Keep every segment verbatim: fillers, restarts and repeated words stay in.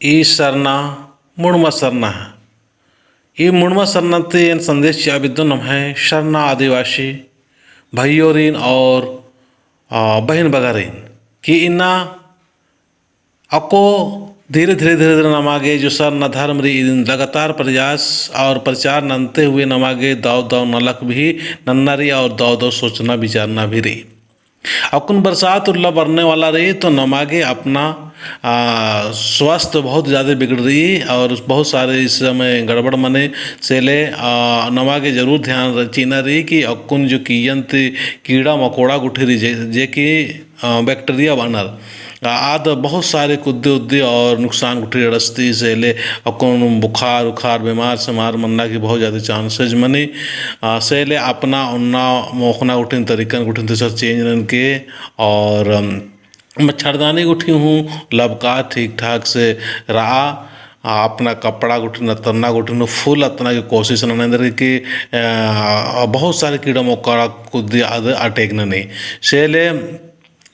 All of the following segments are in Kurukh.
ई सरना मुड़मा सरना है। ई मुड़मा सरना ती एन संदेश चिआ बेद्दोन नम्है सरना आदिवासी भइयोरिन और, आ, बहिन बगरिन कि इन्ना अक्कु धीरे धीरे धीरे धीरे नमा गे जो सरना धर्म रई इदिन लगातार प्रयास और प्रचार नन्ते हुए नमा गे दव दव नलख भी नन्ना रई और दव दव सोचना विचारना भी रई। अक्कुन बरसात उल्ला बरने वाला रई, तो नमा गे अपना, आ, स्वास्थ्य बहुत ज्यादा बिगड़ रई और बहुत सारे इस समय गड़बड़ मने। से ले, आ, नमा गे जरूर ध्यान र-, चिअना रई कि अक्कुन जो किय्यन ती कीड़ा मकोड़ा गुट्ठी रई जे, जे कि, आ, bacteria बअनर, आ, आद बहुत सारे कुद्दी उद्दी और नुकसान गुट्ठी एड़सती। से ले अक्कुन बुखार उखार बीमार सेमार मन्ना की बहुत ज्यादा chances मनी। आ, से ले अपना ओन्ना मोख़ना गुट्ठिन तरीकन गुट्ठिन तेसर change ननके और, अम, मच्छरदानी गुट्ठी हूँ लबका ठीक ठाक से रआ। आ, अपना कपड़ा गुट्ठिन अतरना गुट्ठिन full अतना की कोशिश नना एन्देर कि, आ, बहुत सारे कीड़ा मकोड़ा कुद्दी आद attack ननी। से ले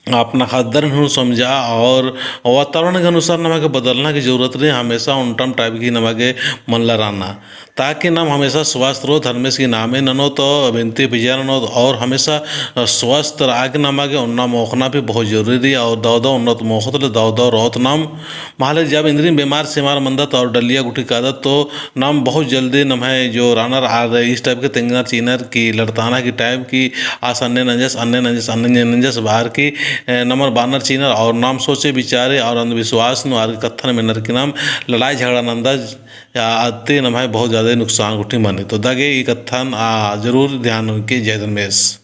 अपना ख़द्दरन हूँ समझा और वातावरण के अनुसार नमा गे बदलना की जरूरत रई। हमेशा ओन्टम type की नमा गे मल्ला रअना, ताकि नाम हमेशा स्वस्थ रओ। धर्मेस की नामे ननोत, बिनती पूजा ननोत और हमेशा, अ, स्वस्थ रआ की नमा गे ओन्ना मोख़ना भी बहुत जरूरी रई। और दव दव ओन्नोत मोख़ोत ले दव दव रओत नाम। महले जब इन्द्रिम बीमार सेमार मन्दत और डलिया गुट्ठी कादत तो नाम बहुत जल्दी नम्है जो रअनर आर इस type के तेंगनर चिअनर कि लड़ताना की type की आस अन्ने नंजस, अन्ने नंजस, अन्ने नंजस बअर की, ए, नमन बअनर चिअनर और नाम सोचे विचारे और अंधविश्वास नू आर कत्थन मेनर की नाम लड़ाई झगड़ा नन्दस, या अत्ती नम्है बहुत ज्यादा नुकसान गुट्ठी मनी। तो दगे ई कत्थन, आ, जरूर ध्यान ननके। जय धर्मेस।